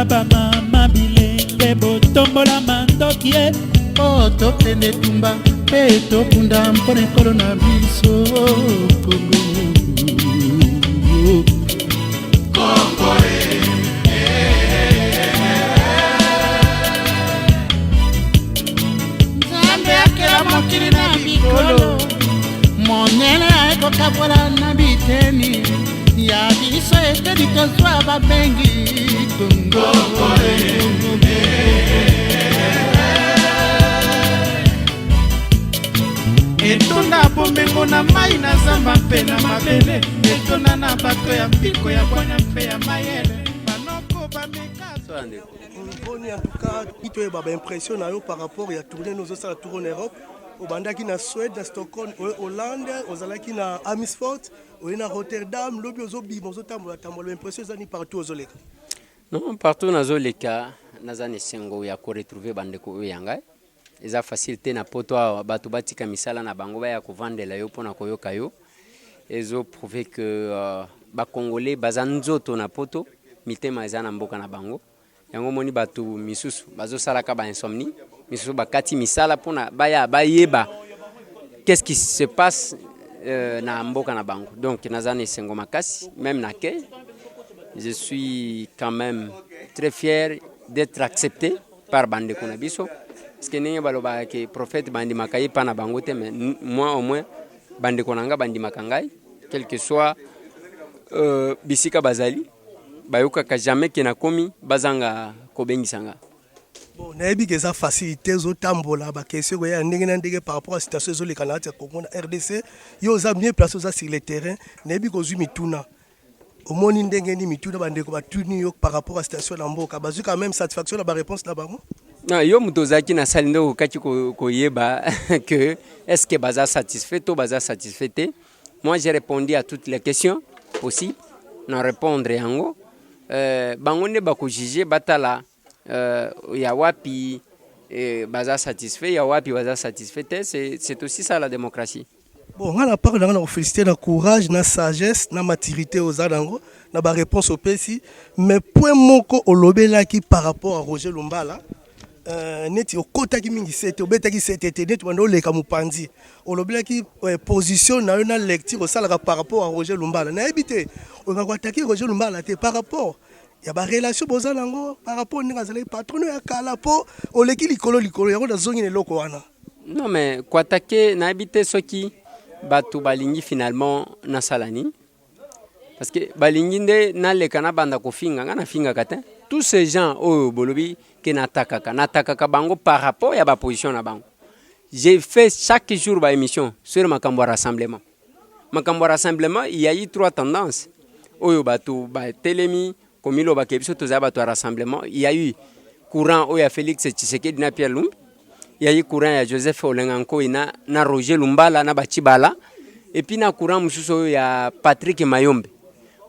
Batata, bamama, bilenge, botombola mandoki e mpo tokende etumba mpe tobunda mpo na ekolo na biso Kongo. Nzambe akela mokili na bikolo monene, ayekokabola na biteni ya biso eteni tozwa babengi Kongo. Etonda bomengo na mai, na zamba mpe na mabele, etonda na bato ya mpiko, ya bwanya mpe ya mayele, banoko bameka. Boni, en tout cas toyeba baimpression na yo par rapport ya tournée ozosala, tour en Europe. Obandaki na Suède, na Stockholm, oye Hollande, ozalaki na Amersfoort, oye na Rotterdam, lobi ozobima, ozotambola tambola. Baimpression eza nini partout ozoleka? Non, partout nazoleka, naza na esengo ya koretrouver bandeko oyo ya ngai. Eza facile te na Poto awa, bato batika misala na bango, baya kovandela yo mpona koyoka yo. Ezoprouver que Bacongolais baza nzoto na Poto, mitema eza na mboka na bango. Yango omoni bato misusu bazosalaka bainsomnie, misusu bakati misala mpona baya bayeba qu'est-ce qui se passe na mboka na bango. Donc naza na esengo makasi. Même na ke je suis quand même très fier d'être accepté par bandeko na biso, parce que ndenge balobaka ke prophète bandimaka ye mpa na bango te, mais moi au moins bandeko na nga bandimaka ngai, quel que soit bisika bazali. Bayokaka jamais ke nakomi, bazanga kobengisa nga. Bon, nayebi ke eza facilité, ozotambola, baquestion koya ndenge na ndenge par rapport à situation ezoleka na kati ya Congo, na RDC. Yo oza mieux placé, oza sur le terrain. Nayebi kozwi mituna, omoni ndenge nini mituna bandeko batuni yo par rapport à situation na mboka? Bazwi quand même satisfaction na baréponse na bango? Non, yo moto ozalaki na sali nde okokaki koyeba que est ce que baza satisfait to baza satisfait te. Moi, j'ai répondu à toutes les questions possibles na répondre yango. Bango nde bakojuge, batala ya wapi baza satisfait, ya wapi baza satisfait te. C'est aussi ça la démocratie. Bon, nga na part na nga, na kofélicité na courage, na sagesse, na maturité oza nango na baréponse opesi. Mais point moko olobelaki par rapport à Roger Lumbala, neti okotaki mingi sete, obetaki sete te, neti banda oleka mopanzi, olobelaki position na yo na lecture osalaka par rapport à Roger Lumbala. Nayebi te, olingaka koattaquer Roger Lumbala te par rapport ya barelation boza nango, par rapport ndenge azalaki patron ya kala, mpo oleki likolo likolo yango. Nazongi na eloko wana. Non, mais koattaquer, nayebi te soki bato balingi finalement nasala nini, parce que balingi nde naleka nabanda kofinga. Nga nafingaka te. Tous ces gens oyo bolobi ke natakaka, natakaka bango par rapport ya baposition na bango. J'ai fait chaque jour baémission sur makambo ya rassemblement. Makambo ya rassemblement, il y a eu trois tendances oyo bato batelemi komilobaka biso tozala bato ya rassemblement. Il y a eu courant oyo ya Félix Tshisekedi na Pierre Lumbi, il y a eu courant ya Joseph Olenga Nkoy na Roger Lumbala na Bachibala, et puis na courant mosusu oyo ya Patrick Mayombe.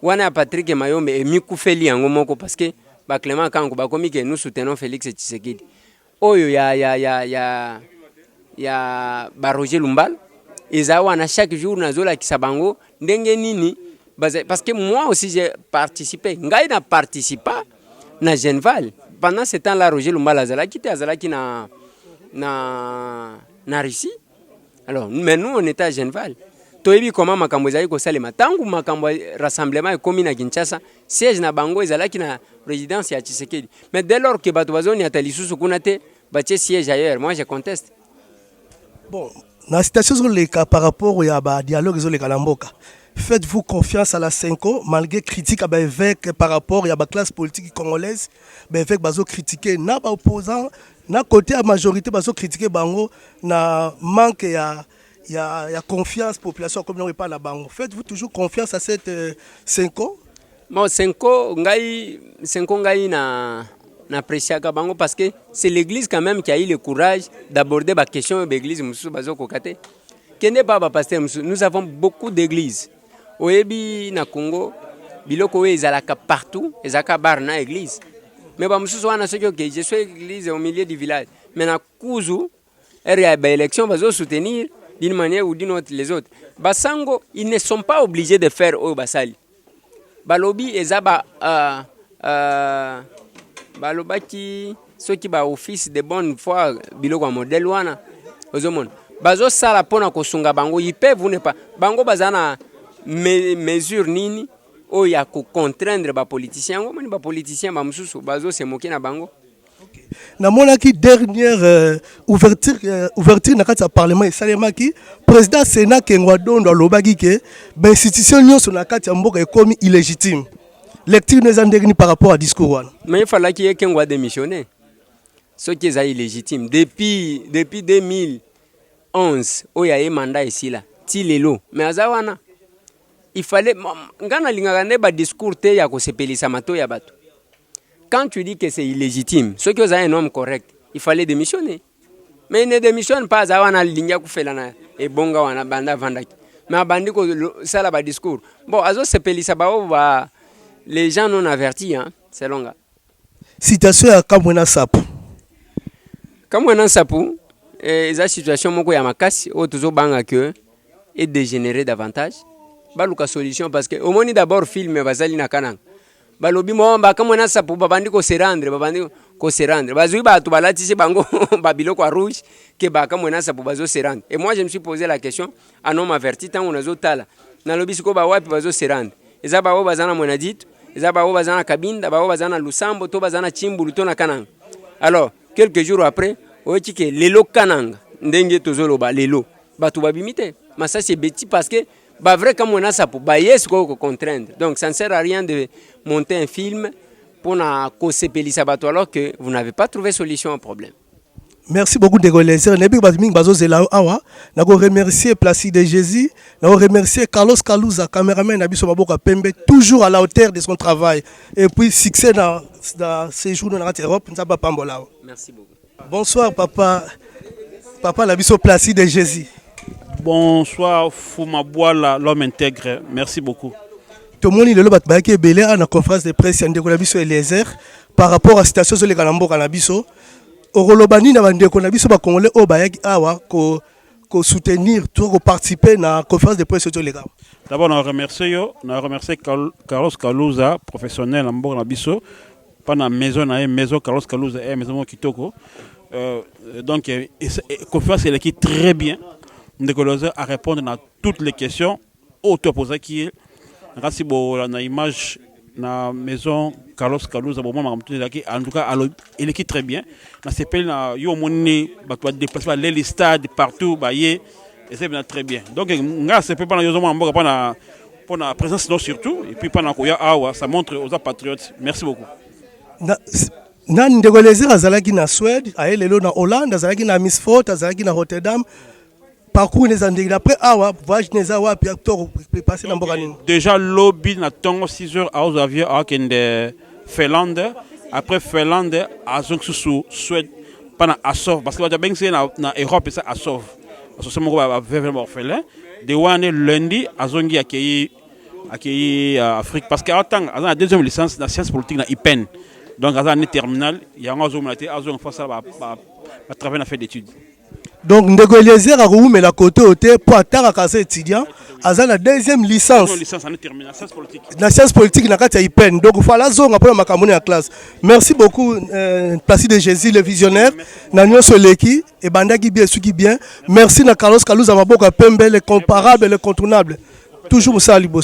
Wana ya Patrick Mayombe emikufeli yango moko, parce que baclément Kanko bakomi ke nous soutenons Félix Tshisekedi. Oyo ya baroger Lumbala eza wana. Chaque jour nazolakisa bango ndenge nini, parce que moi aussi j'ai participé. Ngai na participa na Genval. Pendant ce temps là Roger Lumbala azalaki te, azalaki na Russie. Alors, mais nous, on était à Genval, toyebi comment makambo ezalaki kosalema. Ntango makambo ya rassemblement ekomi na Kinshasa, siège na bango ezalaki na résidence ya Tshisekedi. Mais dès lors que bato bazoniata lisusu kuna te, batie siège ailleurs. Moi, je conteste. Bon, na situation ezoleka par rapport ya badialogue ezoleka na mboka, faites-vous confiance à la CENCO malgré critique ya baévêque par rapport ya baclasse politique congolaise? Baévêque bazocritique na baopposant, na côté ya majorité bazocritique bango na manque ya confiance population akomi nango epai na bango. Faites-vous toujours confiance à cette CENCO? Bon, CENCO, ngai, CENCO, ngai na n'appréciaka bango, parce que c'est l'église quand même qui a eu le courage d'aborder ba question oyo baéglise mosusu bazokoka te. Kende pa bapasteur mosusu, nous avons beaucoup d'églises. Oyebi, na Congo biloko oyo ezalaka partout, ezalaka bar na église. Mais bamosusu wana, soki oke, je suis église au milieu du village, mais na kuzu ere ya baélection bazosoutenir d'une manière ou d'une autre les autres. Basango, ils ne sont pas obligés de faire oyo basali. Balobi eza ba Balobaki soki ba office de bonne foi, biloko ya modèle wana, ozomona bazosala mpona kosunga bango. Ils peuvent ou ne pas, bango baza na mesure nini oyo ya kocontraindre bapoliticien yango? Omoni, bapoliticien bamosusu bazosemoke na bango. Namonaki dernière ouverture na kati ya parlement esalemaki, président Sénat Kengo Dondo alobaki ke bainstitution nyonso na kati ya mboka ekomi illégitime. Lecture no eza ndenge nini par rapport à discours wana? Mais il fallaki ye Kengo adémissionner soki eza illégitime. Depuis 2011 oyo aye, mandat esila ti lelo, mais aza wana. Il fallait, nga nalingaka nde badiscours te ya kosepelisa mato ya bato. Quand tu dis que c'est illégitime, soki oza un homme correct, il fallait démissionner, mais il ne démissionne pas. Aza wana, alingi akufela na ebonga wana banda avandaki, mais abandi kosala badiscours. Bon, azosepelisa bao ba les gens non avertis, hein, selon nga. Situation ya Kamwena Nsapu. Kamwena Nsapu, eza situation moko ya makasi oyo tozobanga ke edégénérer davantage. Baluka solution, parce que omoni d'abord film bazali na Kananga, balobi mo baKamwena Nsapu babandi kose rendre, babandi kose rendre, bazwi bato balatisi bango babiloko ya rouge ke baKamwena Nsapu bazose rendre. Et moi, je me suis posé la question en homme averti, ntango nazotala, nalobi sikoyo bawapi bazose rendre? Eza baoyo baza na Mweneditu, eza baoyo baza na Kabinda, baoyo baza na Lusambo, to baza na Tshimbulu, to na Kananga? Alors, quelques jours après, oyoki ke lelo Kananga, ndenge tozoloba lelo, bato babimi te, masasi ebeti, parce que bavrai Kamwena Nsapu baye sikoyo kocontraindre. Donc ça ne sert à rien de monter un film mpona kosepelisa bato alors que vous n'avez pas trouvé solution au problème. Merci beaucoup, ndeko Eliezer. Nayebi bato mingi bazozela yo awa. Nakoremercier Placide Jésus, nakoremercier Carlos Kaluza, cameraman na biso, maboko ya pembe, toujours à la hauteur de son travail. Et puis succès na séjour na kati Europe. Nzambe apambola awa. Merci beaucoup. Bonsoir, papa, papa na biso Placide Jésus. Bonsoir, Fumabwala, l'homme intègre. Merci beaucoup. Tomoni lelo bato bayaki ebele awa na conférence de presse ya ndeko na biso Eliezer par rapport à situation ezoleka na mboka na biso. Okoloba nini na bandeko na biso bacongolais oyo bayaki awa kosoutenir to koparticiper na conférence de presse oyo toleka awa? D'abord, on remercie yo, on remercie Carlos Kaluza, professionnel en mboka na biso, pas na maison na ye, maison Carlos Kaluza, eh, maison moko kitoko. Donc, conférence eleki très bien. Ndeko Eliezer a répondre à toutes les questions oyo to posaki ye. Nakasi bo na image na maison Carlos Kaluza, bomona makambo to ezalaki. En tout cas, eleki très bien. Nasepeli na yo, omoni bato badéplace, baleli stade partout, baye, eza bien, très bien. Donc nga nasepeli mpona yo, ozomona mboka, mpona présence no surtout, et puis mpona koya awa, ça montre oza patriote. Merci beaucoup. Nani, ndeko Eliezer azalaki na Suède, aye lelo na Hollande, azalaki na Amersfoort, azalaki na Rotterdam. Parcours eza ndenge après awa, voyage ne eza wapi to passe na mboka nini? Déjà lobi na ntongo 6 heures aozwa avion, aokende Finlande. Après Finlande, azongi susu Suède mpona Asov, parce que bato abengisi ye na Europe, eza Asov, association moko baveuve na baorphelin de wana. Lundi azongi, akei Afrique, parce que aotanga, aza na deuxième licence na science politique na IPN. Donc aza année terminale, yango azomona te, azonga fo asala batravail na fin d'étude. Donc ndeko Eliezer akowumela kote oyo te, mpo atangaka, aza étudiant, aza na deuxième licence. Licence année terminale, science politique. Na science politique na kati ya IPN. Donc fala azonga mpona makambo ya classe. Merci beaucoup, Placide Jésus le visionnaire. Na nyonso eleki, ebandaki bien, esuki bien. Merci na Carlos Kaluza, maboko ya pembe, le comparable, le contournable, toujours mosala liboso.